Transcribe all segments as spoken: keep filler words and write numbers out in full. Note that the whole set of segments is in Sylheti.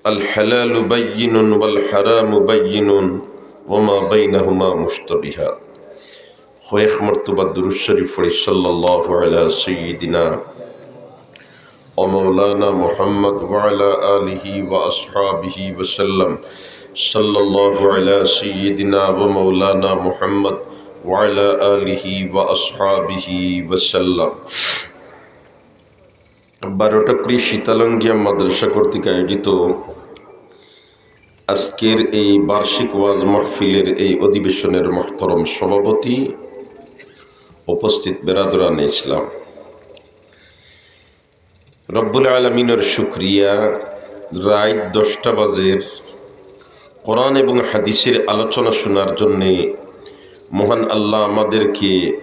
الحلال بين والحرام بين وما بينهما مشتبهات. কয়েক মর্তবা দুরূদ শরীফ পড়ি, সাল্লাল্লাহু আলা সাইয়্যিদিনা ওয়া মাওলানা মুহাম্মদ ওয়া আলা আলিহি ওয়া আসহাবিহি ওয়া সাল্লাম। সাল্লাল্লাহু আলা সাইয়্যিদিনা ওয়া মাওলানা মুহাম্মদ ওয়া আলা আলিহি ওয়া আসহাবিহি ওয়া সাল্লাম। বারোটা কৃ শীতলঙ্গিয়া মাদ্রাসা কর্তৃক আয়োজিত আজকের এই বার্ষিক ওয়াজ মাহফিলের এই অধিবেশনের মুহতারাম সভাপতি, উপস্থিত বেরাদরানে ইসলাম, রব্বুল আলামিনের শুকরিয়া, রাইত দশটা বাজের কোরআন এবং হাদিসের আলোচনা শোনার জন্যে মহান আল্লাহ আমাদেরকে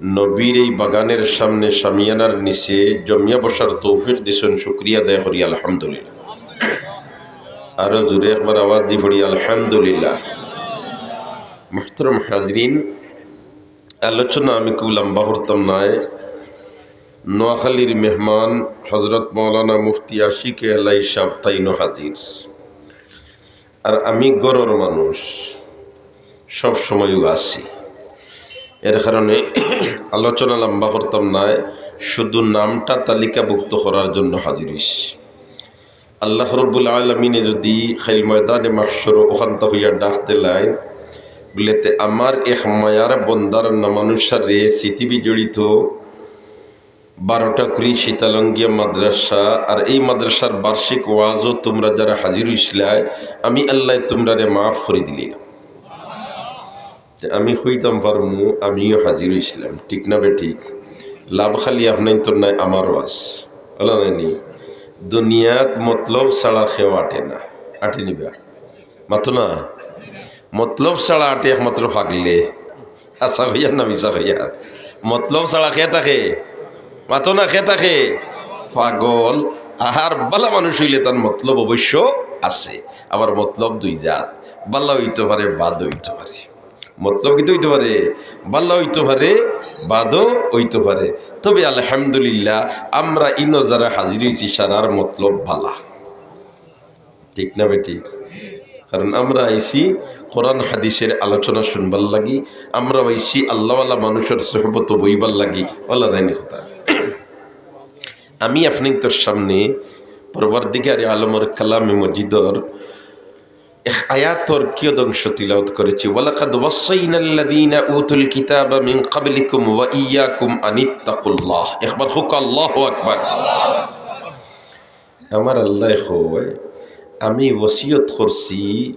নবীর এই বাগানের সামনে শামিয়ানার নিচে জমিয়া বসার তৌফিক দিছেন। শুকরিয়া আদায় করি, আলহামদুলিল্লাহ। আরো জোরে একবার আওয়াজ দি পড়ি, আলহামদুলিল্লাহ। মুহতারাম হাজিরিন, আলোচনা আমি খুব লম্বা করতাম নায়। নোয়াখালীর মেহমান হযরত মাওলানা মুফতি আশিক এলাই সাহেব তাইনও হাজির। আর আমি ঘরর মানুষ, সব সময়ও আছি, এর কারণে আলোচনা লম্বা করতাম নায়, শুধু নামটা তালিকাভুক্ত করার জন্য হাজির হইছি। আল্লাহ রব্বুল আলামিনে যদি খাইল ময়দানে মাহশরো অখানতা হইয়া ডাক দিলাইন, বুলে, "তে আমার এক মায়ার বন্দার নামানুসারে সিথি বিজড়িত বারোটা কৃ শীতলঙ্গিয়া মাদ্রাসা, আর এই মাদ্রাসার বার্ষিক ওয়াজও তোমরা যারা হাজির হইছিলায়, আমি আল্লাহ তোমরারে মাফ করি দিলাম।" তে আমি কইতাম পারমু, আমিও হাজির হইছিলাম, ঠিক না বেঠিক? লাভ খালি আপনাইনতর নায়, আমারও আছে। অলা নায়নি? দুনিয়াত মতলব ছাড়া কেউ আটে না, আটেনি বা? মাতো না? মতলব ছাড়া আটে একমাত্র পাগলে। হাছা কইয়ার না মিছা কইয়ার? মতলব ছাড়া কে থাকে? মাতো না, কে থাকে? পাগল। আর বালা মানুষ হইলে তার মতলব অবশ্য আছে। আবার মতলব দুই জাত, বালা হইতো পারে, বাদ হইতো পারে। মতলব কিতা হইতো পারে? বালা হইতো পারে, বাদও হইতো পারে। তবে আলহামদুলিল্লাহ, আমরা ইনো যারা হাজির হইছি, সারার মতলব বালা। ঠিক না বেঠিক? কারণ আমরা আইছি কোরআন হাদিসের আলোচনা শুনবার লাগি, আমরা আইছি আল্লাহওয়ালা মানুষের সোহবত বইবার লাগি। অলা নায়নি কথা? আমি আপনাইনতর সামনে পরওয়ারদিগারে আলমর কালামে মজিদর এক আয়াতর কিয়দংশ তিলাওয়াত করেছি। "ওয়ালাকাদ ওয়াসাইনাল্লাযীনা উতুল কিতাবা মিন ক্বাবলিকুম ওয়া ইয়াকুম আনিত্তাকুল্লাহ।" একবার কউক্কা, "আল্লাহু আকবার।" আমার আল্লায় কয়, "আমি ওসিয়ত করছি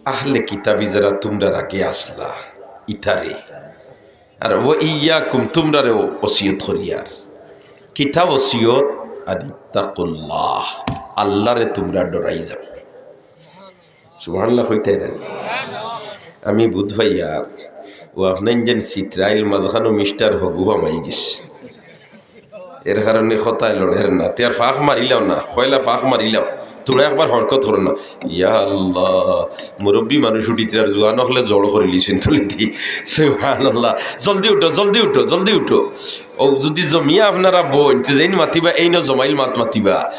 আহলে কিতাবি যারা তুমরার আগে আছলা, ইতারে।" আর "ওয়া ইয়াকুম", তুমরারেও ওসিয়ত করিয়ার। কিতা ওসিয়ত? "আনিত্তাকুল্লাহ", আল্লারে তুমরা ডরাই যাও। সুবহানাল্লাহ কইতায় নানি? আমি বুঝ পাইয়ার, ও আপনাইন যেন চিত্রাইল মাঝখানো মিস্টার হগু হামাই গেছে। এর কারণে কথায় লড়ের না। তে আর ফাঁক মারিলাও না, কয়লা ফাঁক মারিলাও। তোরা একবার হরকত করো না। ইয়া আল্লাহ, মুরব্বী মানুষ উঠিত্রার, জোয়ান অকলে জড় করিলিছইন তুলিদি। সুবহানাল্লাহ। জলদি উঠো, জলদি উঠো, জলদি উঠো। ও যদি জমিয়া আপনারা বইন, তে যেইন মাতিবা, এইন জমাইল মাত মাতিবা।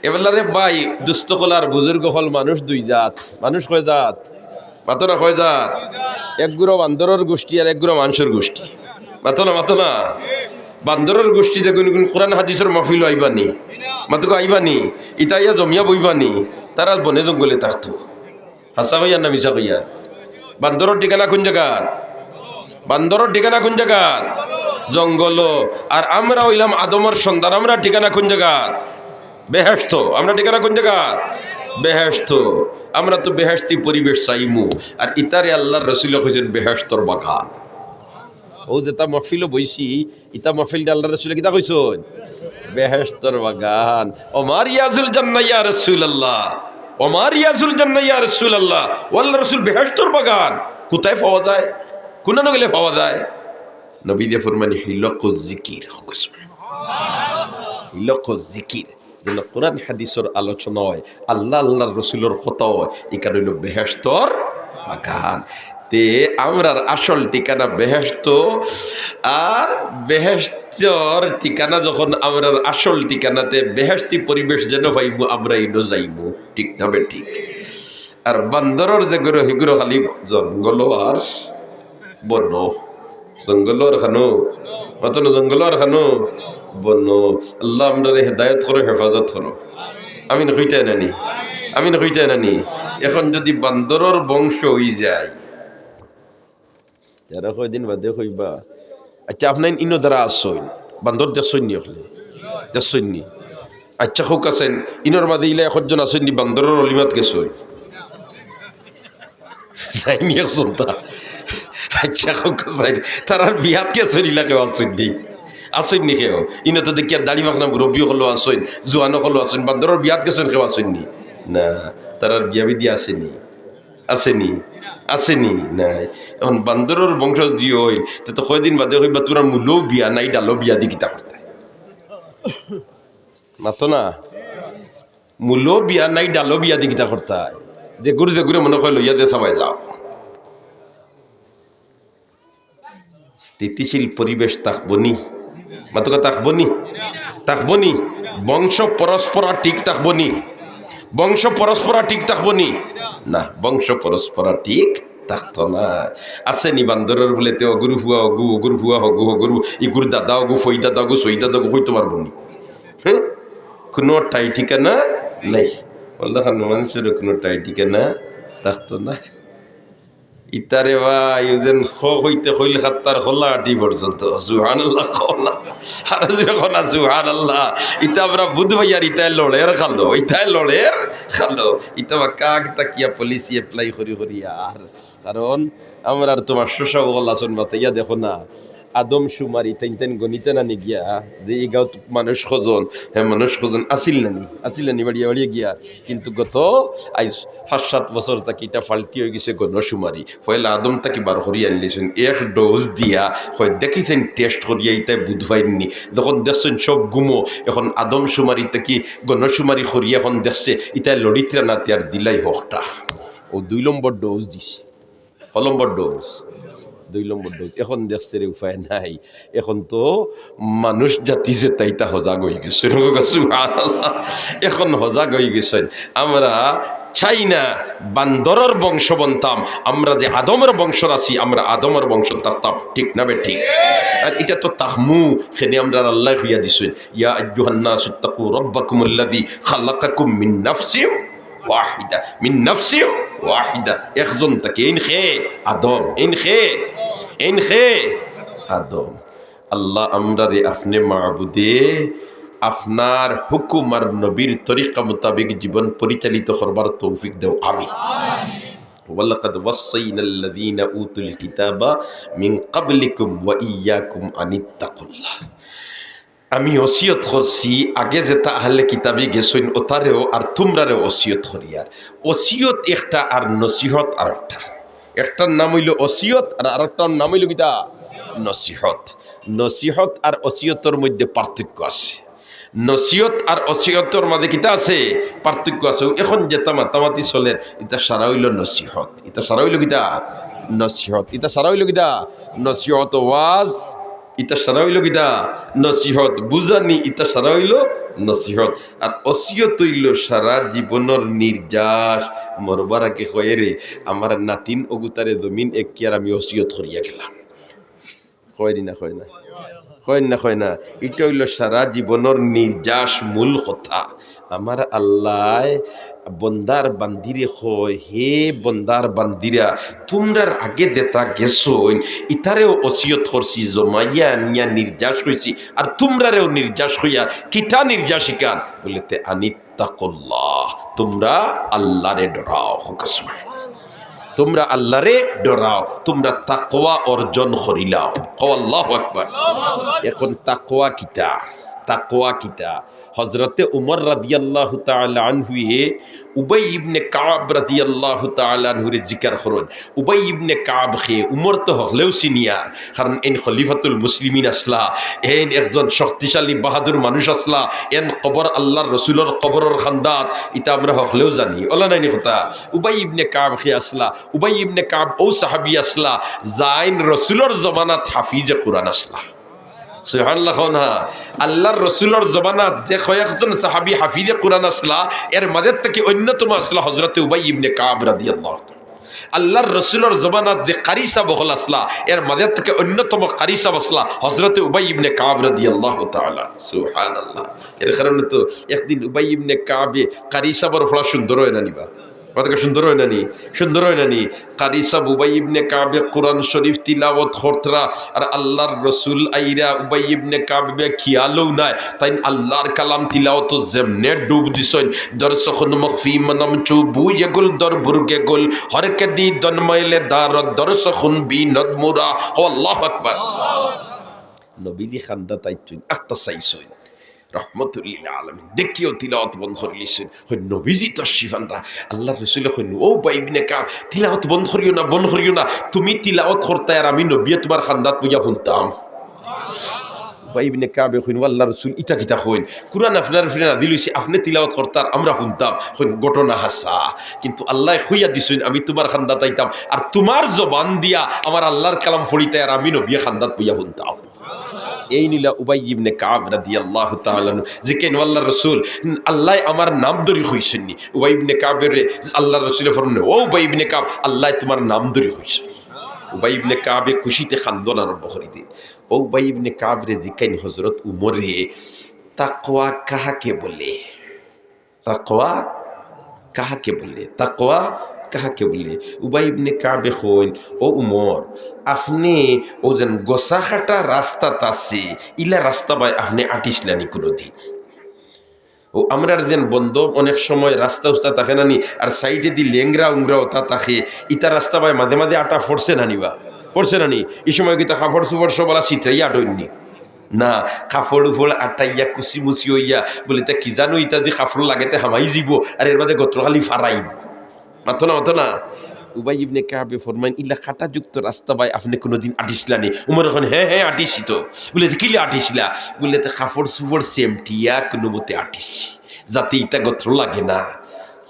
এবেলারে ভাই, দুস্ত অকল আর বুজুর্গ অকল মানুষ দুই জাত। মানুষ কয় জাত? মাতো না, কয় জাত? এক গুরা বান্দরর গোষ্ঠী আর এক গুরা মানষর গোষ্ঠী। মাতো না, মাতো না। বান্দরর গোষ্ঠী দেখইন, কুন কোরআন হাদিসর মাহফিলো আইবা নি? মাতো কো আইবা নি? ইতা আইয়া জমিয়া বইবা নি? তারা বনে জঙ্গলে থাকতো। হাছা কইয়ার না মিছা কইয়ার? বান্দরর ঠিকানা কুন জাগাত? বান্দরর ঠিকানা কুন জাগাত? জঙ্গলো। আর আমরা অইলাম আদমর সন্তান, আমরার ঠিকানা কুন জাগাত? বেহেশত। আমরার ঠিকানা কুন জাগাত? বেহেশত। আমরা তো বেহেশতি পরিবেশ চাইমু। আর ইতারে আল্লার রসুলে কইছইন বেহেশতর বাগান। অউ যেতা মাহফিলো বইছি, ইতা মাহফিলরে আল্লার রসুলে কিতা কইছইন? বেহেশতর বাগান। ওমা রিয়াজুল জান্নাহ ইয়া রাসূলুল্লাহ, ওমা রিয়াজুল জান্নাহ ইয়া রাসূলুল্লাহ। ও আল্লার রসুল, বেহেশতর বাগান কুথায় পাওয়া যায়? কুনানো গেলে পাওয়া যায়? নবীয়ে ফরমাইন, হিলকো জিকির। হিলকো জিকির। যেন কোরআন হাদিসর আলোচনা অয়, আল্লা, আল্লার রসুলর কথা অয়, ইখান অইলো বেহেশতর বাগান। তে আমরার আসল ঠিকানা বেহেশত, আর বেহেশতর ঠিকানা যখন আমরার আসল ঠিকানা, তে বেহেশতি পরিবেশ যেন পাইমু, আমরা ইনো যাইমু, ঠিক না বেঠিক? আর বান্দরর যে গুরু, হিগুরু খালি জঙ্গল আর বন, জঙ্গল আর খানো, মাতো না, জঙ্গল আর খানো, বন। আল্লাহ আমরারে হেদায়েত করো, হেফাজত করো। আমিন কইতায় নানি? আমিন কইতায় নানি? এখন যদি বান্দরর বংশ অই যায়, যারা কয়দিন বাদে কইবা, আচ্ছা, আপনাইন ইনো যারা আছইন, বান্দর দেখছইন নি অকলে? দেখছইন নি? আচ্ছা, কউক্কা চাইন, ইনোর মাঝে ইলা একজন আছইন নি, বান্দরর অলিমাত গেছইন? নাই নি একজন তা? আচ্ছা, কউক্কা চাইন, তারার বিয়াত গেছইন, ইলা কেউ আছইন নি? আছইন নি কেউ? ইনো তো দেখিয়ার দাড়ি পাকনা মুরব্বি অকলও আছইন, জুয়ান অকলও আছইন, বান্দরর বিয়াত গেছইন, কেউ আছইন নি? না, তারার বিয়া বিধি আছে নি? আছে নি? আছে নি? নাই। এখন বান্দরর বংশ যদি অইন, তে তো কয়দিন বাদে কইবা, "তুমরার মুলো বিয়া নাই, ডালো বিয়া দি কিতা করতায়?" মাতো না? মুলো বিয়া নাই, ডালো বিয়া দি কিতা করতায়? যেগুরে যেগুরে মনে কয় লইয়া দে, সবাই যাও। স্থিতিশীল পরিবেশ থাকবো নি? মাতোক্কা, থাকবো নি? থাকবো নি? বংশ পরস্পরা ঠিক থাকবো নি? বংশ পরস্পরা ঠিক থাকবো নি? না, বংশ পরস্পরা ঠিক থাকতো না। আছে নি বান্দরর বুলে তে অগুর ফুয়া অগু, অগুর ফুয়া হগু, হগুর, ইগুর দাদা অগু, ফই দাদা অগু, সই দাদা অগু, কইতো পারবো নি? হ্যাঁ? কোনো ঠাই ঠিকানা নাই। বলতে খান মানুষের কোনো ঠাই ঠিকানা থাকতো না। ইতারে ভাই, অউ যেন খ হইতে খইল খাত্তার খোলা আটি পর্যন্ত। সুবহানাল্লাহ কও না। আর যখন সুবহানাল্লাহ, ইতা আমরা বুধ ভাই আর ইতায় লড়ের খালো, ইতায় লড়ের খালো। ইতা বা কাক তাকিয়া policy apply করি করি আর। কারণ আমরার তো মাস্টার সাব অকল আছইন, মাতাইয়া দেখো না। আদম শুমারি তাইন তাইন গনিতে না নি গিয়া, যে ই গাঁওত মানুষ কজন, হে মানুষ কজন আছিল না নি? আছিল না নি বাড়িয়া বাড়িয়া গিয়া? কিন্তু গত আইজ পাঁচ সাত বছর থাকি ইটা ফাল্টি অই গেছে গণশুমারি। পয়লা আদম থাকি বার করি আনলিছইন, এক dose দিয়া, কয় দেখিছইন test করিয়া ইতায় বুধ পাইন নি। যখন দেখছইন সব গুমো, এখন আদম শুমারি থাকি গণশুমারি করিয়া এখন দেখছে, ইতায় লড়িত্রা না তে আর দিলাই হকটা। অউ দুই নম্বর dose দিছে। ক নম্বর dose? দুই নম্বর dose। এখন দেখছে রে উপায় নাই, এখন তো মানুষ জাতি যেতা ইতা হজাগ অই গেছে। সুবহানাল্লাহ। এখন হজাগ অই গেছইন। আমরা চাই না বান্দরর বংশ বনতাম, আমরা যে আদমর বংশর আছি, আমরা আদমর বংশ থাকতাম, ঠিক না বেঠিক? আর ইটা তো তাহমু, সেনে আমরার আল্লায় কইয়া দিছইন, "ইয়া আইয়ুহান নাসু ইত্তাকু রাব্বাকুমুল্লাযী খালাকাকুম মিন নাফসিন ওয়াহিদা, মিন নাফসিন ওয়াহিদা।" একজন থাকি, এইন কে? আদম। এইন কে? এইন কে? আদম। আল্লাহ, আমরারে আপনে মাবুদে, আপনার হুকুম আর নবীর তরিকা মোতাবেক জীবন পরিচালিত করবার তৌফিক দেও। আমিন। ওয়ালাকাদ ওয়াসসাইনাল্লাযীনা উতুল কিতাবা মিন ক্বাবলিকুম ওয়া ইয়্যাকুম আনিত্তাকুল্লাহ। আমি ওসিয়ত করছি, আগে যেতা আহলে কিতাবি গেছইন, ওতারেও আর তুমরারেও ওসিয়ত করিয়ার। ওসিয়ত একটা আর নসিহত আরকটা। একটার নাম অইলো ওসিয়ত, আর আরকটার নাম অইলো কিতা? নসিহত। নসিহত আর ওসিয়তর মধ্যে পার্থক্য আছে। নসিহত আর ওসিয়তর মাঝে কিতা আছে? পার্থক্য আছে। এখন যেতা মাতামাতি চলের, ইতা সারা অইলো নসিহত। ইতা সারা অইলো কিতা? নসিহত। ইতা সারা অইলো কিতা? নসিহত। ওয়াজ, ইতা সারা অইলো কিতা? নসিহত। বুঝানি, ইতা সারা অইলো নসিহত। আর ওসিয়ত অইলো সারা জীবনর নির্যাস। মরবার আগে কয় রে, আমার নাতিন অগুতারে জমিন এক কিয়ার আমি ওসিয়ত করিয়া গেলাম। কয় নি না, কয় না? কয় না, কয় না? ইটা অইলো সারা জীবনর নির্যাস, মূল কথা। আমার আল্লায় বন্দার বান্দিরে কয়, "হে বন্দার বান্দিরা, তুমরার আগে যেতা গেছইন, ইতারেও ওসিয়ত করছি, জমাইয়া আনিয়া নির্যাস কইছি, আর তুমরারেও নির্যাস কইয়ার।" কিতা নির্যাস ইখান? বুলে, "তে আনিত্তাকুল্লাহ, তুমরা আল্লারে ডরাও।" কউক্কা সুবহানাল্লাহ। তুমরা আল্লারে ডরাও, তুমরা তাকওয়া অর্জন করিলাও। কও আল্লাহু আকবার। এখন তাকওয়া কিতা? তাকওয়া কিতা? হজরতে উমর রাদিয়াল্লাহু তাআলা আনহুয়ে উবাই ইবনে কাব রাদিয়াল্লাহু তাআলা আনহুরে জিকার করইন, উবাই ইবনে কাব খে? উমর তো হকলেও সিনিয়র, কারণ এন খলিফাতুল মুসলিমিন আছলা, এন একজন শক্তিশালী বাহাদুর মানুষ আছলা, এন কবর আল্লার রসুলর কবরর কান্দাত, ইতা আমরা হকলেও জানি। অলা নায়নি কথা? উবাই ইবনে কাব খে আছলা? উবাই ইবনে কাব অউ সাহাবি আছলা, যাইন রসুলর জমানাত হাফিজে কুরআন আছলা। সুবহানাল্লাহ কও না। আল্লার রসুলর জমানাত যে কয়েকজন সাহাবি হাফিজে কুরআন আছলা, এর মাঝে থাকি অন্যতম আছলা হজরতে উবাই ইবনে কাব রাদিয়াল্লাহু তাআলা। আল্লার রসুলর জমানাত যে কারি সাব অকল আছলা, এর মাঝে থাকি অন্যতম কারি সাব আছলা হজরতে উবাই ইবনে কাব রাদিয়াল্লাহু তাআলা। সুবহানাল্লাহ। এর কারণে তো একদিন উবাই ইবনে কাবে কারি সাবর পড়া সুন্দর অয় না নি বা? কথা সুন্দর অয় না নি? সুন্দর অয় না নি? কারি সাব উবাই ইবনে কাবে কুরআন শরীফ তিলাওয়াত করতরা, আর আল্লার রসুল আইরা উবাই ইবনে কাবে খিয়ালও নাই, তাইন আল্লার কালাম তিলাওয়াত যেমনে ডুব দিছইন, দরসখুন মখফি মনম চু বুয়ে গুল দর বুরগে গুল, হর কে দি দন মাইলে দারত দরসখুন বিনদ মুরা। ও আল্লাহু আকবার। নবীজি কান্দাত আইছইন, আখতা চাইছইন। রহমতুল্লিল আলামিন। দেখিও তিলাওয়াত বন্ধ করিলিছইন। কইন, "নবীজি তশরিফ আনরা।" আল্লার রসুলে কইন, "ও উবাই ইবনে কাব, তিলাওয়াত বন্ধ করিও না, বন্ধ করিও না। তুমি তিলাওয়াত করতায় আর আমি নবিয়ে তুমার কান্দাত বইয়া হুনতাম।" উবাই ইবনে কাবে কইন, "ও আল্লার রসুল, ইতা কিতা কইন? কুরআন আপনার উপরে নাজিল অইছে, আপনে তিলাওয়াত করতা আর আমরা হুনতাম।" কইন, "ঘটনা হাছা, কিন্তু আল্লায় কইয়া দিছইন আমি তুমার কান্দাত আইতাম, আর তুমার জবান দিয়া আমার আল্লার কালাম পড়িতায় আর আমি নবিয়ে কান্দাত বইয়া হুনতাম।" এইন অইলা উবাই ইবনে কাব রাদিয়াল্লাহু তাআলা আনহু। জিকাইন, "ও আল্লার রসুল, আল্লায় আমার নাম ধরি কইছইন নি?" উবাই ইবনে কাবরে আল্লার রসুলে ফরমাইন, "ও উবাই ইবনে কাব, আল্লায় তুমার নাম ধরি কইছইন।" উবাই ইবনে কাবে খুশিতে কান্দন আরম্ভ করি দিন। ও উবাই ইবনে কাবরে জিকাইন হজরত উমরে, "তাকওয়া কাহাকে বলে?" তাকওয়া কাহাকে বলে? তাকওয়া কাহাকে বলে? উবাই ইবনে কাবে কইন, "ও উমর, আপনে অউ যেন গোছা কাটা রাস্তাত আছে, ইলা রাস্তা বায় আপনে আটিছলা নি কুনুদিন?" অউ আমরার যেন বন্দো অনেক সময় রাস্তা উস্তা থাকে না নি, আর সাইডেদি লেংরা উংরা অতা থাকে, ইতা রাস্তা বায় মাঝে মাঝে আটা পড়ছে না নি বা? পড়ছে না নি? ই সময় কিতা কাপড় চুপড় সবলা ছিতরাইয়া আটইন নি? না, কাপড় উপড় আটাইয়া কুচিমুচি অইয়া বুলে, "তে কি জানো, ইতা যে কাপড় লাগেতে হামাই যিবো, আর এর বাদে গত্র খালি ফারাইবো।" মাতো না, মাতো না। উবাই ইবনে কাবে ফরমাইন, "ইলা কাটাযুক্ত রাস্তা বায় আপনে কুনুদিন আটিছলা নি?" উমরে কইন, "হে, হে, আটিছি তো।" বুলে, "তে কিলা আটিছলা?" বুলে, "তে কাপড় চুপড় সেমটিয়া কুনুমতে আটিছি, যাতে ইতা গত্র লাগে না।"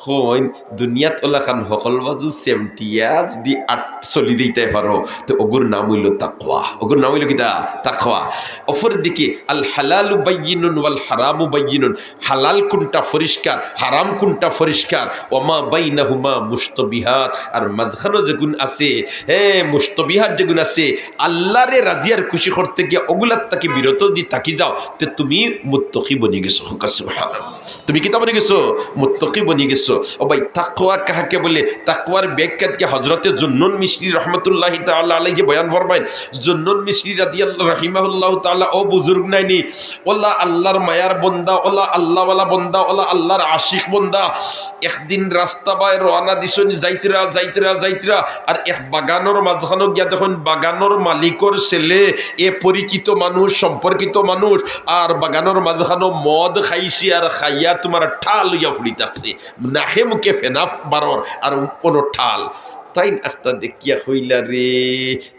কইন, দুনিয়াত অলাখান হকল বাজু সেমটিয়া যুদি আট চলি দিতায় পারো, তে অগুর নাম অইলো তাকওয়া। অগুর নাম অইলো কিতা? তাকওয়া। অপরদিকে, "আল হালালু বাইয়িনুন ওয়াল হারামু বাইয়িনুন।" হালাল কুনটা পরিষ্কার, হারাম কুনটা পরিষ্কার। "ওয়া মা বাইনাহুমা মুশতাবিহাত।" আর মাঝখানো যেগুন আছে, হে, মুশতাবিহাত যেগুন আছে, আল্লারে রাজি আর খুশি করতে গিয়া অগুলার থাকি বিরত যুদি থাকি যাও, তে তুমি মুত্তাকি বনি গেছো। কউক্কা সুবহানাল্লাহ। তুমি কিতা বনি গেছো? মুত্তাকি বনি গেছো। ও ভাই, তাকওয়া কাহাকে বলে? তাকওয়ার ব্যাখ্যা থাকি হজরতে জুন্নুন মিশরি রহমতুল্লাহি তাআলা আলাইহি বয়ান ফরমাইন। জুন্নুন মিশরি রাদিয়াল্লাহু রাহিমাহুল্লাহু তাআলা, অউ বুজুর্গ নায়নি, অলা আল্লার মায়ার বন্দা, অলা আল্লাওয়ালা বন্দা, অলা আল্লার আশিক বন্দা। একদিন রাস্তা বায় রওয়ানা দিছইন, যাইতরা, যাইতরা, যাইতরা, আর এক বাগানর মাঝখানো গিয়া দেখইন, বাগানর মালিকর ছেলে, এ পরিচিত মানুষ, সম্পর্কিত মানুষ, আর বাগানর মাঝখানো মদ খাইছে, আর খাইয়া তুমার ঠাল অইয়া পড়ি থাকছে, নাকে মুখে ফেনা বারর, আর অনো ঠাল। তাইন আখতা দেখিয়া কইলা, "রে,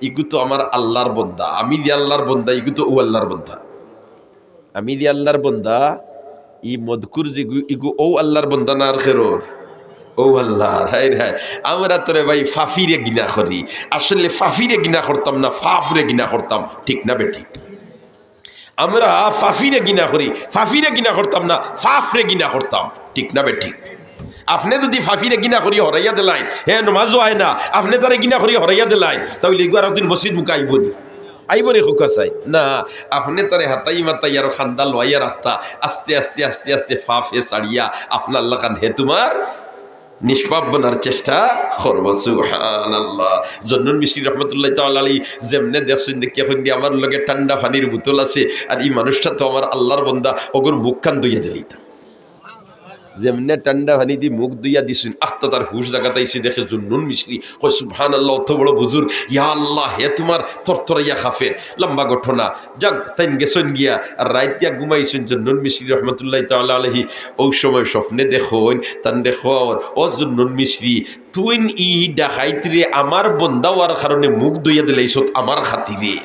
ইগু তো আমার আল্লার বন্দা, আমি যে আল্লার বন্দা, ইগু তো অউ আল্লার বন্দা।" আমি যে আল্লার বন্দা, ই মদকুর যেগু, ইগু অউ আল্লার বন্দা না আর কেরর? অউ আল্লার। হায় রে হায়, আমরা তো রে ভাই ফাফিরে ঘিনা করি। আসলে ফাফিরে ঘিনা করতাম না, ফাফরে ঘিনা করতাম, ঠিক না বেঠিক? আমরা ফাফিরে ঘিনা করি, ফাফিরে ঘিনা করতাম না, ফাফরে ঘিনা করতাম, ঠিক না বেঠিক? আপনে যুদি ফাফিরে ঘিনা করি হরাইয়া দিলাইন, হে নমাজও আয় না, আপনে তারে ঘিনা করি হরাইয়া দিলাইন, তা অইলে ইগু আরক দিন মসজিদ মুখা আইবো নি? আইবো নি কউক্কা চাই? না, আপনে তারে হাতাই মাতাই আরো কান্দা লওয়াইয়া রাখতা, আস্তে আস্তে আস্তে আস্তে ফাফে ছাড়িয়া আপনার লাখান হে তুমার নিষ্পাপ বনার চেষ্টা করবো। সুবহানাল্লাহ। জুন্নুন মিশরি রহমতুল্লাহি তাআলা আলাইহি যেমনে দেখছইন, দেখিয়া কইন যে, "আমার লগে ঠান্ডা পানির বোতল আছে, আর ই মানুষটা তো আমার আল্লার বন্দা, অগুর মুখখান ধইয়া দিলাইতাম।" যেমনে ঠান্ডা পানি দি মুখ ধুইয়া দিছইন, আখতা তার হুশ জাগাত আইছে, দেখে জুন্নুন মিশরি। কয়, "সুবহানাল্লাহ, অত বড় বুজুর্গ, ইয়া আল্লাহ, হে তুমার থরথরাইয়া কাফের।" লম্বা ঘটনা। যাক, তাইন গেছইন গিয়া, আর রাইত গিয়া ঘুমাইছইন জুন্নুন মিশরি রহমতুল্লাহি তাআলা আলাইহি। অউ সময় স্বপ্নে দেখইন, তানরে কওর, "ও জুন্নুন মিশরি, তুইন ই ডাকাইতরে আমার বন্দা অওয়ার কারণে মুখ ধুইয়া দিলাইছত আমার খাতিরে।"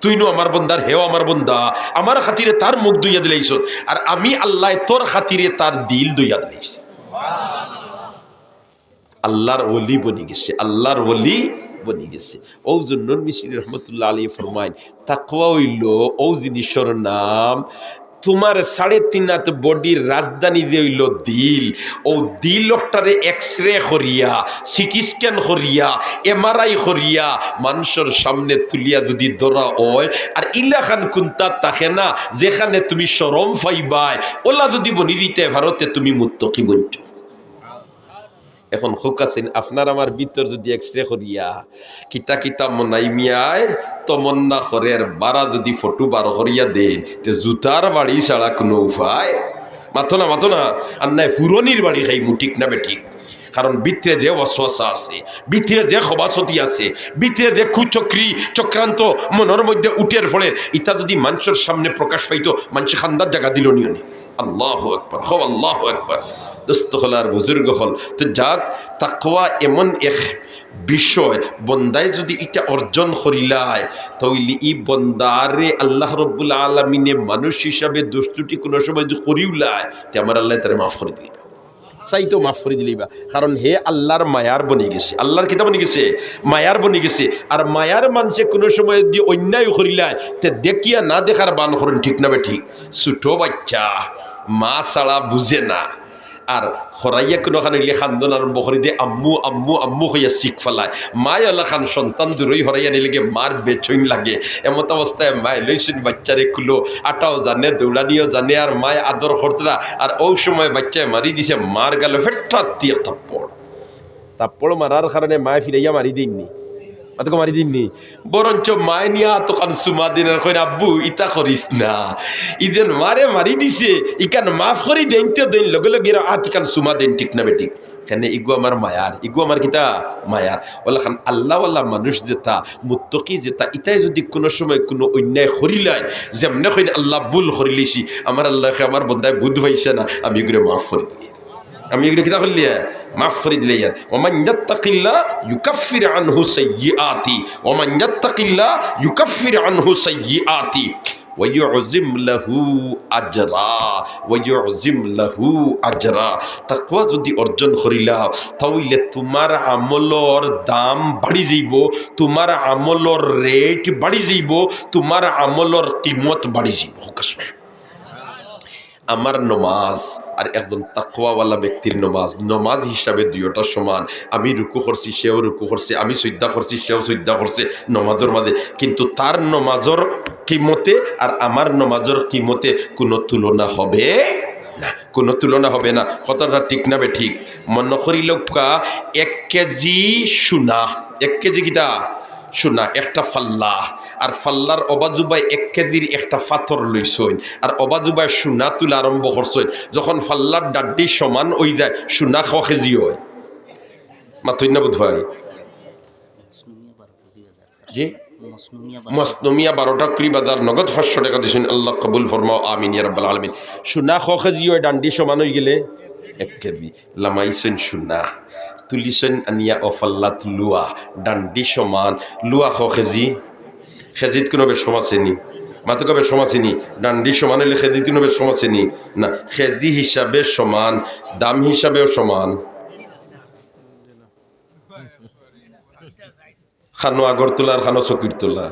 তুইনও আমার বন্দার, হেও আমার বন্দা, আমার খাতিরে তার মুখ ধুইয়া দিলাইছত, আর আমি আল্লায় তোর খাতিরে তার দিল ধুইয়া দিলাইছি। আল্লার ওলি বনি গেছে, আল্লার ওলি বনি গেছে। অউ জুন্নুন মিশরি রহমতুল্লাহ আলাইহি ফরমাইন, তাকওয়া অইলো অউ জিনিসর নাম, তুমার সাড়ে তিন আত বডির রাজধানী যে অইলো দিল, অউ দিল অকটারে X-ray করিয়া, CT scan করিয়া, MRI করিয়া, মানষর সামনে তুলিয়া যুদি ধরা অয়, আর ইলাখান কুন্তা থাকে না, যেখানে তুমি শরম পাইবায়, অলা যুদি বনি দিতে পারো, তে তুমি মুত্তকি বনছো। এখন হুকাসিন, আপনার আমার ভিতর যুদি X-ray করিয়া, কিতা কিতা মনাই মিয়ায় তমন্না করের, বারা যুদি ফটো বার করিয়া দেইন, তে জুতার বাড়ি ছাড়া কুনু উপায়? মাতো না, মাতো না। আর নায় ফুরনির বাড়ি খাইমু, ঠিক না বেঠিক? কারণ ভিতরে যে ওয়াসওয়াসা আছে, ভিতরে যে খবাসতি আছে, ভিতরে যে কুচক্রি চক্রান্ত মনর মধ্যে উঠের পড়ের, ইতা যুদি মানষর সামনে প্রকাশ পাইতো, মানষে কান্দাত জাগা দিলো নি অনে। আল্লাহু আকবার, কও আল্লাহু আকবার। দোস্ত অকল আর বুজুর্গ অকল, তে যাক, তাকওয়া এমন এক বিষয়, বন্দায় যুদি ইটা অর্জন করিলায়, তে অইলে ই বন্দারে আল্লাহ রব্বুল আলামিনে মানুষ হিসাবে দোষ ত্রুটি কুনু সময় যুদি করিউলায়, তে আমার আল্লায় তারে মাফ করি দিলাইবা। চাইতেউ মাফ করি দিলাইবা, কারণ হে আল্লার মায়ার বনি গেছে। আল্লার কিতা বনি গেছে? মায়ার বনি গেছে। আর মায়ার মানষে কুনু সময় যুদি অন্যায় করিলায়, তে দেখিয়া না দেখার বান করইন, ঠিক না বেঠিক? ছোট বাইচ্চা, মা ছাড়া বুঝে না। আর হরাইয়া কুনুখান অইলে কান্দন আরম্ভ করি দে, "আম্মু, আম্মু, আম্মু" কইয়া চিক ফালায়। মায় অলাখান সন্তান দুরই হরাইয়া নিলেগি মার বেচইন লাগে। এমত অবস্থায় মায় লইছইন বাইচ্চারে কুলো, আটাও জানে, দৌড়ানিও জানে, আর মায় আদর করতরা। আর অউ সময় বাইচ্চায় মারি দিছে মার গালো ফেট্টাত দি এক থাপ্পড়। থাপ্পড় মারার কারণে মায় ফিরাইয়া মারি দেইন নি, মাতকো মারি দেইন নি, বরঞ্চ মায় নিয়া আতখান চুমা দেইন আর কইন, "আব্বু, ইতা করিস না।" ই যেন মারে মারি দিছে, ইখান মাফ করি দেইন তে দেইন, লগে লগে এরা আতখান চুমা দেইন, ঠিক না বেঠিক? কেনে ইগু আমার মায়ার, ইগু আমার কিতা? মায়ার। অলাখান আল্লাওয়ালা মানুষ যেতা, মুত্তকি যেতা, ইতায় যুদি কুনু সময় কুনু অন্যায় করিলায়, যেমনে কইন, "আল্লাহ, ভুল করিলিছি", আমার আল্লায় কয়, "আমার বন্দায় বুঝ পাইছে না, আমি ইগুরে মাফ করি দিলাইয়ার।" আমি ইগুরে কিতা করিলিয়ার? মাফ করি দিলাইয়ার। "ওমান ইয়াত্তাকিল্লাহ ইউকাফির আনহু সাইয়্যিআতি, ওমান ইয়াত্তাকিল্লাহ ইউকাফির আনহু সাইয়্যিআতি।" ওয়া ইউযিম লাহু আজরা, ওয়া ইউযিম লাহু আজরা। তাকওয়া যুদি অর্জন করিলাও, তা অইলে তুমার আমলর দাম বাড়ি যাইবো, তুমার আমলর rate বাড়ি যাইবো, তুমার আমলর কিমত বাড়ি যাইবো। হুকাস ভাই, আমার নমাজ আর একজন তাকওয়াওয়ালা ব্যক্তির নমাজ, নমাজ হিসাবে দুইওটা সমান। আমি রুকু করছি, সেও রুকু করছে, আমি সইজদা করছি, সেও সইজদা করছে নমাজর মাঝে, কিন্তু তার নমাজর কিমতে আর আমার নমাজর কিমতে কুনু তুলনা হবে না, কুনু তুলনা হবে না। কথাটা ঠিক না বেঠিক? মনো করিলাউক্কা, এক কেজি সোনা, এক কেজি কিতা? সোনা, একটা ফাল্লা, আর ফাল্লার অবাজুবায় এক কেজির একটা পাথর লইছইন, আর অবাজুবায় সোনা তুলা আরম্ভ করছইন। যখন ফাল্লার ডাড্ডি সমান অইযায়, সোনা ক কেজি অয়? মাতইন না বুধ ভাই? জি? মসনু মিয়া বারো টুকরি বাজার, নগদ পাঁচশো টেকা দিছইন, আল্লাহ কবুল ফরমাও, আমিন ইয়া রাব্বাল আলামিন। সোনা ক কেজি অয়, ডান্ডি সমান অইগেলে? এক কেজি। লামাইছইন সোনা, তুলিছইন আনিয়া অউ ফাল্লাত লুয়া, ডান্ডি সমান, লুয়া ক কেজি? কেজিত কুনু বেশ কম আছে নি? মাতকো বেশ কম আছে নি? ডান্ডি সমান অইলে কেজিত কুনু বেশ কম আছে নি? না, কেজি হিসাবে সমান, দাম হিসাবেও সমান। খানো আগরতলা আর খানো চকিরতলা।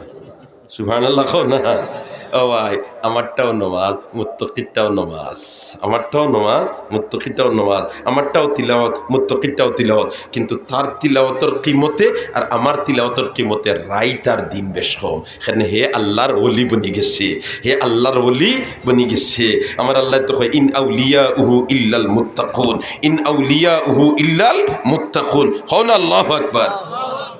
সুবহানাল্লাহ কও না। ও ভাই, আমারটাও নমাজ, মুত্তাকিরটাও নমাজ। আমারটাও নমাজ, মুত্তাকিরটাও নমাজ। আমারটাও তিলাওয়াত, মুত্তাকিরটাও তিলাওয়াত। কিন্তু তার তিলাওয়াতর কিমতে আর আমার তিলাওয়াতর কিমতে রাইত আর দিন বেশ কম। কেনে হে আল্লার ওলি বনি গেছে, হে আল্লার ওলি বনি গেছে। আমার আল্লায় তো কয়, "ইন আউলিয়াউহু ইল্লাল মুত্তাকুন, ইন আউলিয়াউহু ইল্লাল মুত্তাকুন।" কও না আল্লাহু আকবার।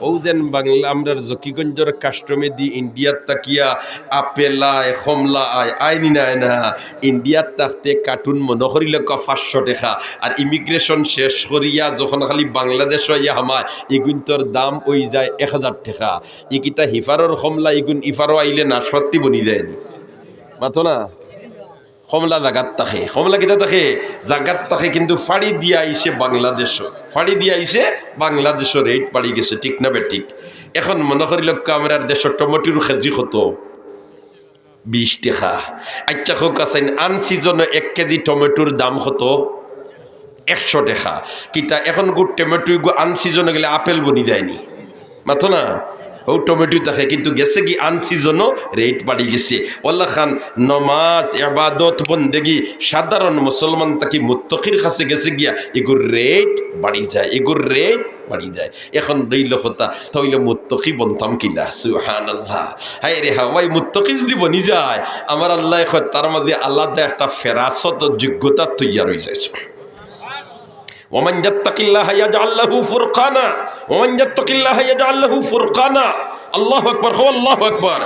অউ যেন বাংলা, আমরার জকিগঞ্জর কাস্টমেদি ইন্ডিয়াত থাকিয়া আপেল আয়, কমলা আয়, আয় নি না, আয় না? ইন্ডিয়াত থাকতে কার্টুন মনো করিলউক্কা পাঁচশো টেকা, আর ইমিগ্রেশন শেষ করিয়া যখন খালি বাংলাদেশো আইয়া হামায়, ইগুইন্তর দাম অইযায় এক হাজার টেকা। ই কিতা হিফারর কমলা, ইগুইন ইফারো আইলে নাশপাতি বনি যায় নি? মাতো না? কমলা জাগাত থাকে, কমলা কিতা থাকে? জাগাত থাকে, কিন্তু ফাড়ি দিয়া আইছে বাংলাদেশো, ফাড়ি দিয়া আইছে বাংলাদেশো, রেট বাড়ি গেছে, ঠিক না বেঠিক? এখন মনো করিলউক্কা আমরার দেশো টমেটোর কেজি কত? বিশ টেকা। আইচ্ছা, কউক্কা চাইন, আনসিজনো এক কেজি টমেটোর দাম কত? একশো টেকা। কিতা এখন গু টমেটো ইগু আনসিজনো গেলে আপেল বনি যায় নি? মাতো না? অউ টমেটো থাকে, কিন্তু গেছেগি আনসিজনো, রেট বাড়ি গেছে। অলাখান নমাজ, এবাদত, বন্দেগি সাধারণ মুসলমান থাকি মুত্তাকির কাছে গেছে গিয়া ইগুর রেট বাড়ি যায়, ইগুর রেট বাড়ি যায়। এখন রইল কথা, তা অইলে মুত্তাকি বনতাম কিলা? সুবহানাল্লাহ। হায়রে হায়, মুত্তাকি যুদি বনি যায়, আমার আল্লায় কয়, তার মাঝে আলাদা একটা ফেরাসত, যোগ্যতা তৈয়ার অইযায়। ওমান ইয়াত্তাকিল্লাহা ইয়াজআল লাহু ফুরকানা, ওমান ইয়াত্তাকিল্লাহা ইয়াজআল লাহু ফুরকানা। আল্লাহু আকবার, কও আল্লাহু আকবার।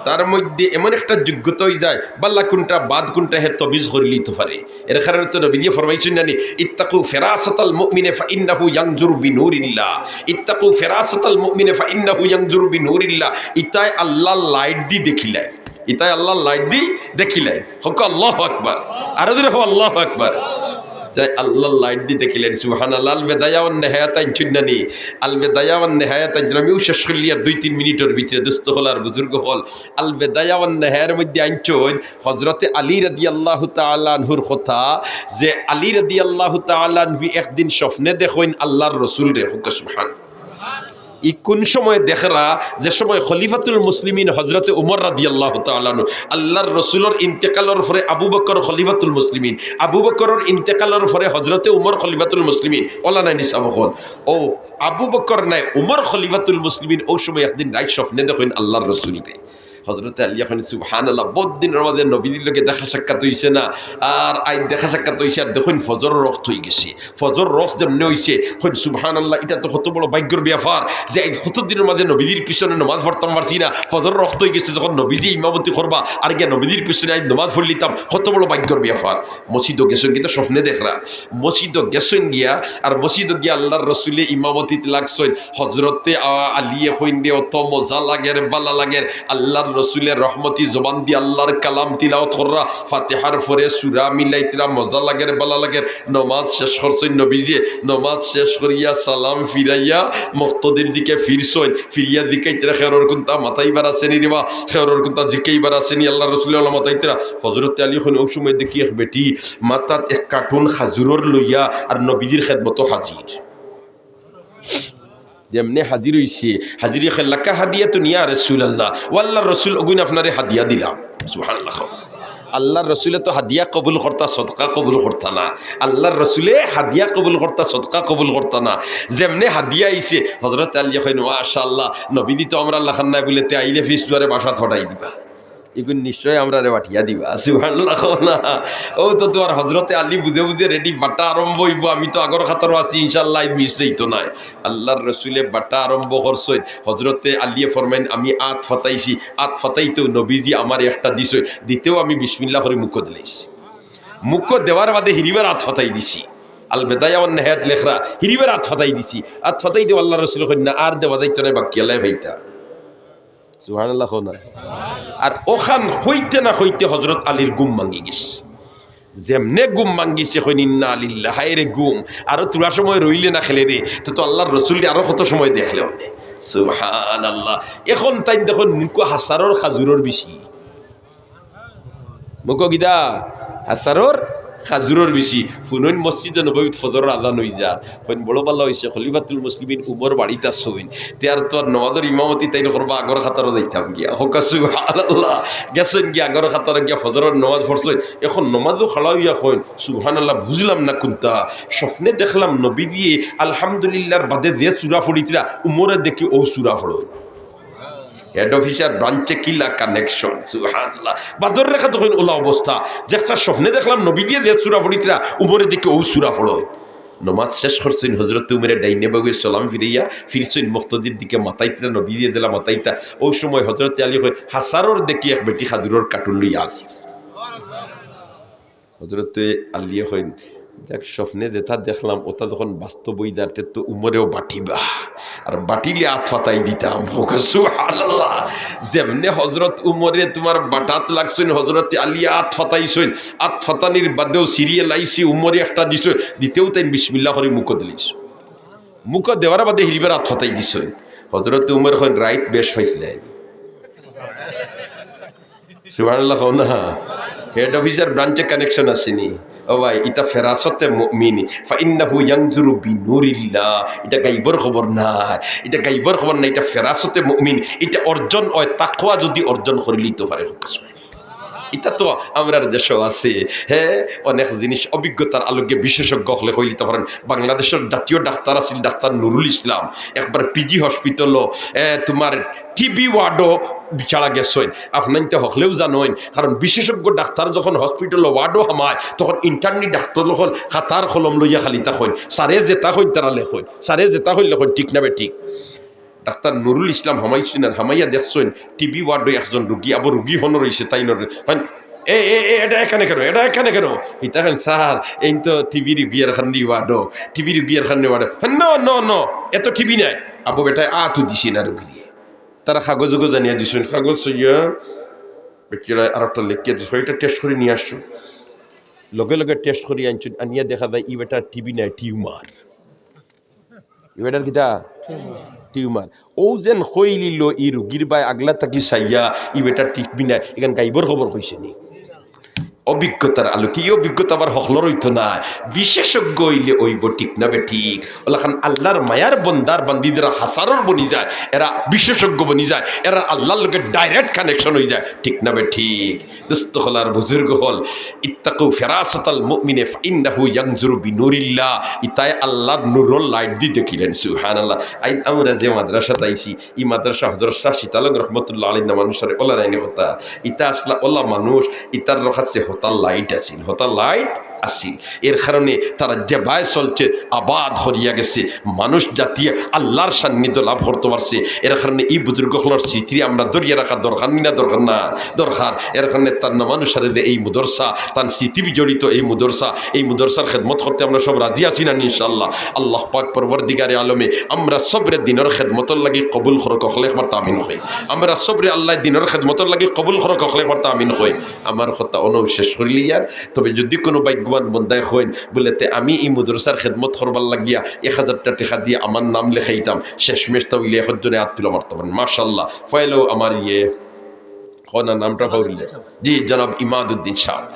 তার মধ্যে এমন একটা যোগ্যতা অইযায়, ভালা কুনটা, বাদ কুনটা হে তমিজ করিলিতো পারে। এর কারণে তো নবীজি ফরমাইছইন না নি, "ইত্তাকু ফিরাসাতাল মুমিনে ফাইন্নাহু ইয়ানজুরু বিনুরিল্লাহ।" ইত্তাকু ফিরাসাতাল মুমিনে ফাইন্নাহু ইয়ানজুরু বিনুরিল্লাহ। ইতায় আল্লার লাইট দি দেখিলায়। ইতায় আল্লার লাইট দি দেখিলায়। কউক্কা আল্লাহু আকবার। আরো জোরে কও আল্লাহু আকবার। তাই আল্লার লাইট দি দেখিলায়। সুবহানাল্লাহ। আল বেদায়া ওয়ান নেহায়াত আনছইন না নি? আল বেদায়া ওয়ান নেহায়াত আনছইন। আমিও শেষ করিলিয়ার দুই তিন মিনিটর ভিতরে, দোস্ত অকল আর বুজুর্গ অকল। আল বেদায়া ওয়ান নেহায়ার মধ্যে আনছইন হযরতে আলী রাদিয়াল্লাহু তাআলা আনহুর কথা, যে আলী রাদিয়াল্লাহু তাআলা আনহু একদিন স্বপ্নে দেখইন আল্লার রসুলরে। কউক্কা সুবহান। ই কুন সময় দেখরা? যে সময় খলিফাতুল মুসলিমিন হযরতে উমর রাদিয়াল্লাহু তাআলা আনহু, আল্লার রসুলর ইন্তেকালর পরে আবু বকর খলিফাতুল মুসলিমিন, আবু বকরর ইন্তেকালর পরে হযরতে উমর খলিফাতুল মুসলিমিন, অলা নায় নি সাব অকল? অউ আবু বকর নায়, উমর খলিফাতুল মুসলিমিন, অউ সময় একদিন রাইত স্বপ্নে দেখইন আল্লার রসুলরে। হযরতে আলীয়ে কইন, "সুবহানাল্লাহ, বউত দিনর মাঝে নবীজির লগে দেখা সাক্ষাৎ অইছে না, আর আইজ দেখা সাক্ষাৎ অইছে, আর দেখইন ফজরর ওয়াক্ত অইগেছে।" ফজরর ওয়াক্ত যেমনে অইছে, কইন, "সুবহানাল্লাহ, ইটা তো কত বড় ভাগ্যর ব্যাপার যে আইজ কত দিনর মাঝে নবীজির পিছনে নমাজ পড়তাম পারছি না, ফজরর ওয়াক্ত অইগেছে, যখন নবীজি ইমামতি করবা, আর গিয়া নবীজির পিছনে আইজ নমাজ পড়লিতাম, কত বড় ভাগ্যর ব্যাপার।" মসজিদো গেছইন, কিন্তু স্বপ্নে দেখরা, মসজিদো গেছইন গিয়া, আর মসজিদো গিয়া আল্লার রসুলে ইমামতিত লাগছইন। হযরতে আ-, আলীয়ে কইন রে, "অত মজা লাগের, বালা লাগের।" আল্লার রসুলে রহমতি জবান দি আল্লার কালাম তিলাওয়াত কররা, ফাতিহার পরে সূরা মিলাইতরা, মজা লাগের, বালা লাগের। নমাজ শেষ করছইন নবীজিয়ে, নমাজ শেষ করিয়া সালাম ফিরাইয়া মুক্তাদির দিকে ফিরছইন, ফিরিয়া জিকাইতরা, "খেউরর কুন্তা মাতাইবার আছে নি রে বা, খেউরর কুন্তা জিকাইবার আছে নি?" আল্লার রসুলে অলা মাতাইতরা। হযরতে আলীয়ে কইন, অউ সময় দেখি এক বেটি মাথাত এক কার্টুন খাজুরর লইয়া আর নবীজির খেদমতো হাজির। যেমনে হাজির অইছে, হাজির অইয়া কইন, "লাকা হাদিয়াতুন ইয়া রাসূলাল্লাহ, ও আল্লার রসুল, অগুইন আপনারে হাদিয়া দিলাম।" সুবহানাল্লাহ। আল্লার রসুলে তো হাদিয়া কবুল করতা, সদকা কবুল করতা না। আল্লার রসুলে হাদিয়া কবুল করতা, সদকা কবুল করতা না। যেমনে হাদিয়া আইছে, হযরতে আলীয়ে কইন, "মাশাআল্লাহ, নবীজি তো আমরার লাখান নায় বুলে, তে আইলে পিছ দুয়ারে বাসাত ফাটাই দিবা।" ইগুইন নিশ্চয় আমরারে পাঠাইয়া দিবা। সুবহানাল্লাহ কও না। অউ তো তুমার হযরতে আলী বুঝে বুঝে রেডি, বাটা আরম্ভ অইবো, আমি তো আগর কাতারো আছি, ইনশাআল্লাহ, আইজ মিস যাইতো নায়। আল্লার রসুলে বাটা আরম্ভ করছইন, হযরতে আলীয়ে ফরমাইন, "আমি আত ফাতাইছি, আত ফাতাইতেউ নবীজি আমারে একটা দিছইন, দিতেউ আমি বিসমিল্লাহ করি মুখো দিলাইছি। মুখো দেওয়ার বাদে হিরিবার আত ফাতাই দিছি।" আল বেদায়া ওয়ান নেহায়াত লেখরা, "হিরিবার আত ফাতাই দিছি, আত ফাতাইতেউ আল্লার রসুলে কইন না, আর দেওয়া যাইতো নায়, বাক্কিয়ালায় পাইতা।" সুবহানাল্লাহ কও না। আর অখান কইতে না কইতে হযরত আলীর ঘুম ভাঙ্গি গেছে। যেমনে ঘুম ভাঙ্গিছে, কইন, "ইন্না লিল্লাহ, হায়রে ঘুম, আরো থুড়া সময় রইলে না খেলে রে, তে তো আল্লার রসুলরে আরো কত সময় দেখলে অনে।" সুবহানাল্লাহ। এখন তাইন দেখইন মুখো হাছারর খাজুরর বিচি। মুখো কিতা? হাছারর খাজুরর বিচি। হুনইন মসজিদে নববীত ফজরর আজান অইযার। কইন, "বড় বালা অইছে, খলিফাতুল মুসলিমিন উমর বাড়িত আছইন। তে আর তো আর নমাজর ইমামতি তাইন করবা, আগর কাতারো যাইতাম গিয়া।" কউক্কা সুবহানাল্লাহ। গেছইন গিয়া আগর কাতারো গিয়া ফজরর নমাজ পড়ছইন। এখন নমাজো খাড়া অইয়া কইন, "সুবহানাল্লাহ, বুঝলাম না কুন্তা। স্বপ্নে দেখলাম নবীজিয়ে আলহামদুলিল্লাহর বাদে যে সূরা পড়িতরা, উমরে দেখি অউ সূরা পড়ইন।" হেড অফিসার ব্রাঞ্চে কিলা কানেকশন, সুবহানাল্লাহ। বাদর রেখাত কইন অলা অবস্থা, যে একটা স্বপ্নে দেখলাম নবীজিয়ে যে সূরা পড়িতরা, উমরে দেখি অউ সূরা পড়ইন। নমাজ শেষ করছইন, হজরত উমরে ডাইনে বাউয়ে সালাম ফিরাইয়া ফিরছইন, মুক্তাদির দিকে মাতাইতরা, নবীয়ে দিলা মাতাইতা। অউ সময় হজরতে আলী কইন, "হাছারর দেখি এক বেটি খাজুরর কার্টুন লইয়া আইছে।" হজরতে আলীয়ে কইন, "দেখ, স্বপ্নে যেটা দেখলাম, ওটা যখন বাস্তব অই যার, তে তো উমরেও বাটিবা, আর বাটিলে আত ফাতাই দিতাম।" কউক্কা সুবহানাল্লাহ। যেমনে হজরত উমরে তুমার বাটাত লাগছইন, হজরতে আলীয়ে আত ফাতাইছইন, আত ফাতানির বাদেও সিরিয়াল আইছে, উমরে একটা দিছইন, দিতেউ তাইন বিসমিল্লাহ করি মুখো দিলিছইন। মুখো দেওয়ার বাদে হিরিবার আত ফাতাই দিছইন। হজরতে উমরে কইন, "রাইত বেশ পাইছলায়।" সুবহানাল্লাহ কও না। হেড অফিসর ব্রাঞ্চে কানেকশন আছে নি? ও ভাই, ইটা ফেরাসতে মুমিন। ফাইন্নাহু ইয়ানজুরু বিনুরিল্লাহ। ইটা গাইবর খবর না, ইটা গাইবর খবর না, ইটা ফেরাসতে মুমিন। ইটা অর্জন অয়, তাকওয়া যুদি অর্জন করিলিতো পারে। ইটা তো আমরার দেশো আছে, হে, অনেক জিনিস অভিজ্ঞতার আলোকে বিশেষজ্ঞ অকলে কইলিতা পারইন। বাংলাদেশর জাতীয় ডাক্তার আছিল ডাক্তার নুরুল ইসলাম, একবার পিজি হসপিটালো, এ, তুমার টিবি ওয়ার্ডো বিচারা গেছইন। আপনাইন্তে হকলেউ জানইন, কারণ বিশেষজ্ঞ ডাক্তার যখন হসপিটালো ওয়ার্ডো হামায়, তখন ইন্টার্নি ডাক্তার অকল খাতার কলম লইয়া খালি থাকইন, স্যারে যেটা কইন তারা লেখইন, স্যারে যেটা কইন লেখইন, ঠিক না বেঠিক? ডাক্তার নুরুল ইসলাম হামাইছইন আর হামাইয়া দেখছইন, টিবি ওয়ার্ডো একজন রুগী, আবো রুগী হনো রইছে, তাইন, "এ, এ, এ, এটা এখানে কেন? এটা এখানে কেন?" ইতা কইন, "স্যার, এইন তো টিবি রুগী আর খান্নি ওয়ার্ডো, টিবি রুগী আর খান্নি ওয়ার্ডো।" "No, no, no, এত টিবি নাই।" আবো বেটায় আতও দিছে না রুগীরে। তারা কাগজ উগজ আনিয়া দিছইন, কাগজ সইয়া বেচারায় আর একটা লেখিয়া দিছে, "এটা টেস্ট করি নিয়া আসো।" লগে লগে টেস্ট করি আনছইন, আনিয়া দেখা যায় ই বেটার টিবি নাই, টিউমার। ই বেটার কিতা? টিউমার। অউ যেন কইলিলো ই রুগীর বায় আগলা থাকি চাইয়া, ই বেটার টিবি নাই, ইখান গাইবর খবর কইছে নি? অভিজ্ঞতার আলোকে, ই অভিজ্ঞতা আবার হকলর অইতো না, বিশেষজ্ঞ অইলে অইবো, ঠিক না বেঠিক? অলাখান আল্লার মায়ার বন্দার বান্দি যেরা হাছারর বনি যায়, এরা বিশেষজ্ঞ বনি যায়, এরা আল্লার লগে direct connection অই যায়, ঠিক না বেঠিক? দোস্ত অকল আর বুজুর্গ অকল, ইত্তাকু ফিরাসাতাল মুমিনে ফাইন্নাহু ইয়ানজুরু বিনুরিল্লাহ। ইতায় আল্লার নূরর লাইট দি দেখিলাইন, সুবহানাল্লাহ। আইজ আমরা যে মাদ্রাসাত আইছি, ই মাদ্রাসা হজরত শাহ শীতালং রহমতুল্লাহ আলাইহির নামানুসারে অলা নায়নি কথা। ইতা আছলা অলা মানুষ, ইতার রখাত যে হতা লাইট আছিল, হতা লাইট আছিল। এর কারণে তারা যেবায় চলছে, আবাদ করিয়া গেছে, মানুষ জাতিয়ে আল্লার সান্নিধ্য লাভ করতো পারছে। এর কারণে ই বুজুর্গ অকলর স্মৃতি আমরা ধরিয়া রাখা দরকার নি না, দরকার না? দরকার। এর কারণে তার নামানুসারে যে এই মুদরসা, তার স্মৃতি বিজড়িত এই মুদরসা, এই মুদরসার খেদমত করতে আমরা সব রাজি আছি না নি ইনশাআল্লাহ? আল্লাহ পাক পরওয়ারদিগারে আলমে আমরা সবরে দিনর খেদমতর লাগি কবুল করউক, হকলে একবার আমিন কই। আমরা সবরে আল্লায় দিনর খেদমতর লাগি কবুল করউক, হকলে একবার আমিন কই। আমার কথা অনউ শেষ করিলিয়ার, তবে যুদি কুনু ভাগ্যবান বন্দায় কইন, বুলে, "তে আমি ই মুদরসার খেদমত করবার লাগিয়া এক হাজারটা টেকা দিয়া আমার নাম লেখাইতাম", শেষমেশ তা অইলে একজনে আত তুলা মারতা পারইন। মাশাআল্লাহ। পয়লাউ আমার ইয়ে, কও না নামটা পাউরিলে। জি, জনাব ইমাদুদ্দিন সাব।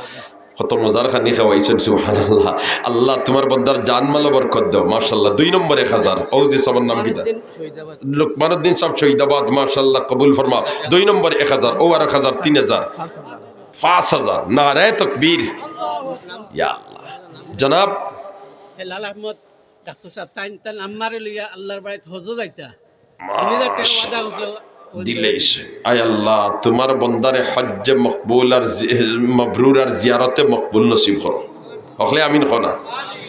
কত মজার খানি খাওয়াইছইন, সুবহানাল্লাহ। আল্লাহ তুমার বন্দার জান মালো বরকত দেও, মাশাআল্লাহ। দুই নম্বর এক হাজার, অউ যে সাবর নাম কিতা? লোকমানউদ্দিন সাব শহীদাবাদ, মাশাআল্লাহ, কবুল ফরমাও। দুই নম্বর এক হাজার, অউ আর এক হাজার, তিন হাজার। পাঁচ হাজার, নারায়ে তাকবীর। ইয়া আল্লাহ। জনাব হেলাল আহমদ ডাক্তার সাব, তাইন তান আম্মারে লইয়া আল্লার বাড়িত হজো যাইতা। উনি যে একটা ওয়াদা করছিল, ওই দিলাইছে। আয় আল্লাহ, তুমার বন্দারে হজ্জে মকবুল আর জি-, মবরুর আর জিয়ারতে মকবুল নসিব করো। হকলে আমিন কও না।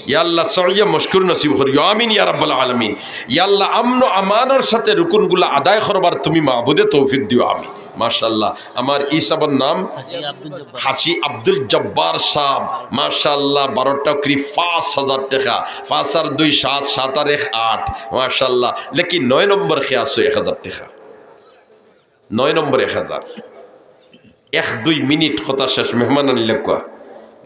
ইয়া আল্লাহ, সইয়ে মশকুর নসিব করিও। আমিন ইয়া রাব্বাল আলামিন। ইয়া আল্লাহ, আমন আমানর সাথে রুকুনগুলা আদায় করবার তুমি মাবুদে তৌফিক দিও। আমিন। মাশাআল্লাহ। আমার ই সাবর নাম? হাজী আব্দুল জব্বার। হাজী আব্দুল জব্বার সাব। মাশাআল্লাহ, বারোটা করি পাঁচ হাজার টেকা। পাঁচ আর দুই সাত, সাত আর এক আট। মাশাআল্লাহ। লেকিন নয় নম্বর কে আছো এক হাজার টেকা। নয় নম্বর এক হাজার। এক দুই মিনিট কথা শেষ, মেহমান আনিলা কুয়া।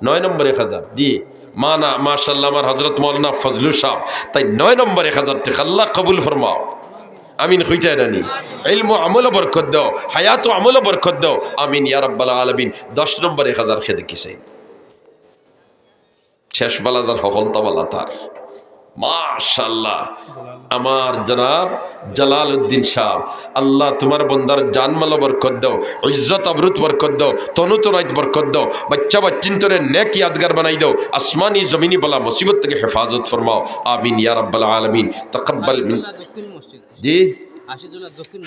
নয় নম্বর এক হাজার। জি, মানা, মাশাআল্লাহ, আমার হযরত মাওলানা ফজলু সাব, তাইন নয় নম্বর এক হাজার টেকা। আল্লাহ কবুল ফরমাও। আমিন কইতায় না নি? ইলমো আমলো বরকত দেও, হায়াতো আমলো বরকত দেও। আমিন ইয়া রাব্বাল আলামিন। দশ নম্বর এক হাজার কে দেখি চাইন। শেষ বালা যার, হকলতা বালা তার। মাশাআল্লাহ। আমার জনাব জালালউদ্দিন সাব, আল্লাহ তুমার বন্দার জান মালো বরকত দেও, ইজ্জত আবরুত বরকত দেও, তনু তনাইত বরকত দেও, বাচ্চা বাচ্চিন্তরে নেক ইয়াদগার বানাই দেও, আসমানি জমিনি বালা মুসিবত থাকি হেফাজত ফরমাও। আমিন ইয়া রাব্বাল আলামিন। তাকাব্বাল মিন-, জি?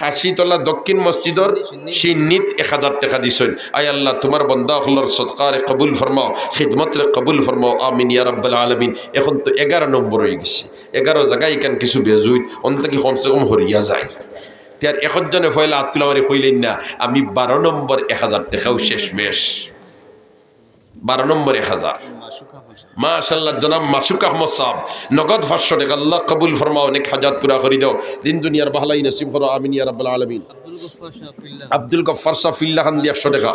হাসিতলা দক্ষিণ মসজিদর শিন্নিত এক হাজার টেকা দিছইন। আয় আল্লাহ, তুমার বন্দা অকলর সদকারে কবুল ফরমাও, খিদমতরে কবুল ফরমাও, আমিন ইয়া রাব্বাল আলামিন। এখন তো এগারো নম্বর অইগেছে, এগারো জাগায় ইখান কিছু বেজুইত, অন থাকি কমসে কম হরিয়া যায়। তে আর একজনে পয়লা আত তুলা মারি কইলেন না, আমি বারো নম্বর এক হাজার টেকাও শেষমেশ। বারো নম্বর এক হাজার। মাশাআল্লাহ, জনাব মাসুক আহমদ সাহেব, নগদ পাঁচশো টেকা। আল্লাহ কবুল ফরমাও, অনেক হাজাত পুরা করি দাও, দিন দুনিয়ার ভালাই নসিব করো, আমিন ইয়া রাব্বাল আলামিন। আব্দুল গফফার সাহেব ফিল্লা কান্দি একশো টেকা।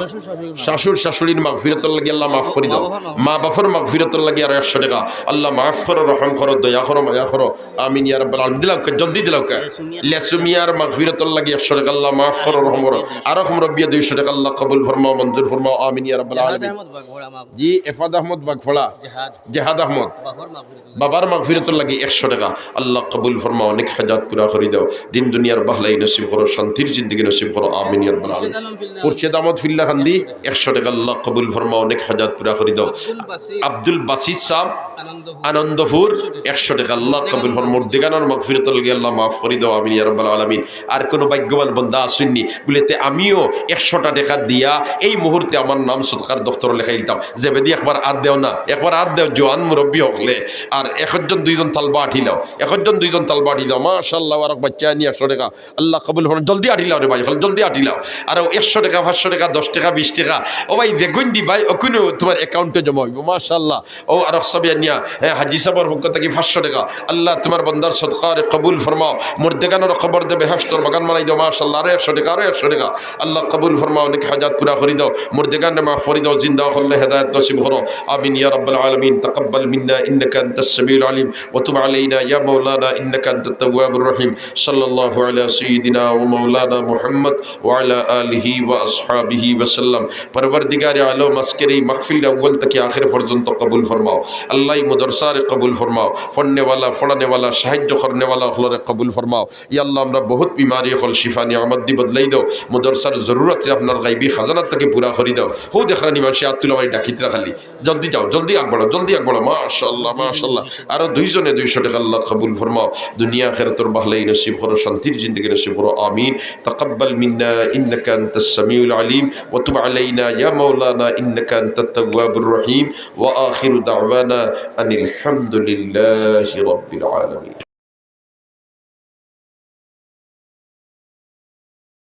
শ্বশুর শাশুড়ির মাগফিরাতর লাগি আল্লাহ মাফ করি দাও, মা বাবার মাগফিরাতর লাগি আরো একশো টেকা। আল্লাহ মাফ করো, রহম করো, দয়া করো, মায়া করো, আমিন ইয়া রাব্বাল আলামিন। দিলাউক্কা, জলদি দিলাউক্কা। লেসুমিয়ার মাগফিরাতর লাগি একশো টেকা, আল্লাহ মাফ করো, রহম করো। আরো কম রব্বিয়া দুইশো টেকা, আল্লাহ কবুল ফরমাও, মঞ্জুর ফরমাও, আমিন ইয়া রাব্বাল আলামিন। জি, এফাদ আহমদ বাগফড়া, জেহাদ আহমদ, বাবার মাগফিরাতর লাগি একশো টেকা, আল্লাহ কবুল ফরমাও, অনেক হাজাত পুরা করি দাও, দিন দুনিয়ার ভালাই নসিব করো, শান্তির জিন্দেগি নসিব করো, আমিন ইয়া রাব্বাল আলামিন। খুরশেদ আহমদ ফিল্লা কান্দি একশো টেকা, আল্লাহ কবুল ফরমাও, অনেক হাজাত পুরা করি দাও। আব্দুল বাসিত সাহেব আনন্দপুর একশো টেকা, আল্লাহ কবুল ফরমাও, মুর্দেগানর মাগফিরাতর লাগি আল্লাহ মাফ করি দাও, আমিন ইয়া রাব্বাল আলামিন। আর কোনো ভাগ্যবান বন্দা আছইন নি বুলে, তে আমিও একশোটা টেকা দিয়া এই মুহূর্তে আমার নাম সদকার দফতরো লেখাইলিতাম। যেবেদি একবার আত দেও না, একবার আত দেও, জোয়ান মুরব্বি অকলে। আর একজন দুইজন তালবা আটিলাও, একজন দুইজন তালবা আটিলাও। মাশাআল্লাহ, আরক বাইচ্চা আনি একশো টেকা, আল্লাহ কবুল ফরমাও। জলদি আটিলাও রে ভাই, জলদি আটিলাও। আর অউ একশো টেকা, পাঁচশো টেকা, দশ টেকা, বিশ টেকা, ও ভাই, যেগুন দিবায়, অগুন তুমার অ্যাকাউন্টো জমা অইবো। মাশাআল্লাহ। অউ আরক সাবে আনিয়া, হ্যাঁ, হাজি সাবর পক্ষ থাকি পাঁচশো টেকা। আল্লাহ, তুমার বন্দার সদকারে কবুল ফরমাও। মুর্দেগানর কবররে বেহেশতর বাগান বানাই দাও। মাশাআল্লাহ, আরো একশো টেকা, আরো একশো টেকা। আল্লাহ কবুল ফরমাও, অনেক হাজাত পুরা করি দাও। মুর্দেগানরে মাফ করি দাও, জিন্দা অকলরে হেদায়েত নসিব করো। আমিন ইয়া রাব্বাল আলামিন। তাকাব্বাল মিন্না ইন্নাকা আনতাস সামিউল আলিম ওয়া তুব আলাইনা ইয়া মাওলানা ইন্নাকা আনতাত তাওয়াবুর রহিম। সাল্লাল্লাহু আলা সাইয়্যিদিনা ওয়া মাওলানা মুহাম্মদ ওয়া আলা আলিহি ওয়া আসহাবিহি ওয়া সাল্লাম। পরওয়ারদিগারে আলম, আজকের এই মাহফিল আউয়াল থাকি আখের পর্যন্ত কবুল ফরমাও। আল্লাহ, এই মাদ্রাসারে কবুল ফরমাও, পড়নেওয়ালা, পড়ানেওয়ালা, সাহায্য করনেওয়ালা অকলরে কবুল ফরমাও। ইয়া আল্লাহ, আমরার বহুত বিমারি অকল শিফা নিয়ামত দি বদলাই দাও। মাদ্রাসার জরুরত আপনার গাইবি খাজানা থাকি পুরা করি দাও। হউ দেখরানি মানষে আত তুলা মারি ডাকিতরা খালি। জলদি যাও, জলদি আগবাড়ো, জলদি আগবাড়ো। মাশাআল্লাহ, মাশাআল্লাহ। আরো দুইজনে দুইশো টেকা, আল্লাহ কবুল ফরমাও। দুনিয়া আখেরাতর ভালাই নসিব করো, শান্তির জিন্দেগি নসিব করো। আমিন। তাকাব্বাল মিন্না ইন্নাকা আনতাস সামিউল আলিম ওয়া তুব আলাইনা ইয়া মাওলানা ইন্নাকা আনতাত তাওয়াবুর রহিম। ওয়া আখিরু দাওয়ানা আনিল হামদুলিল্লাহি রাব্বিল আলামিন।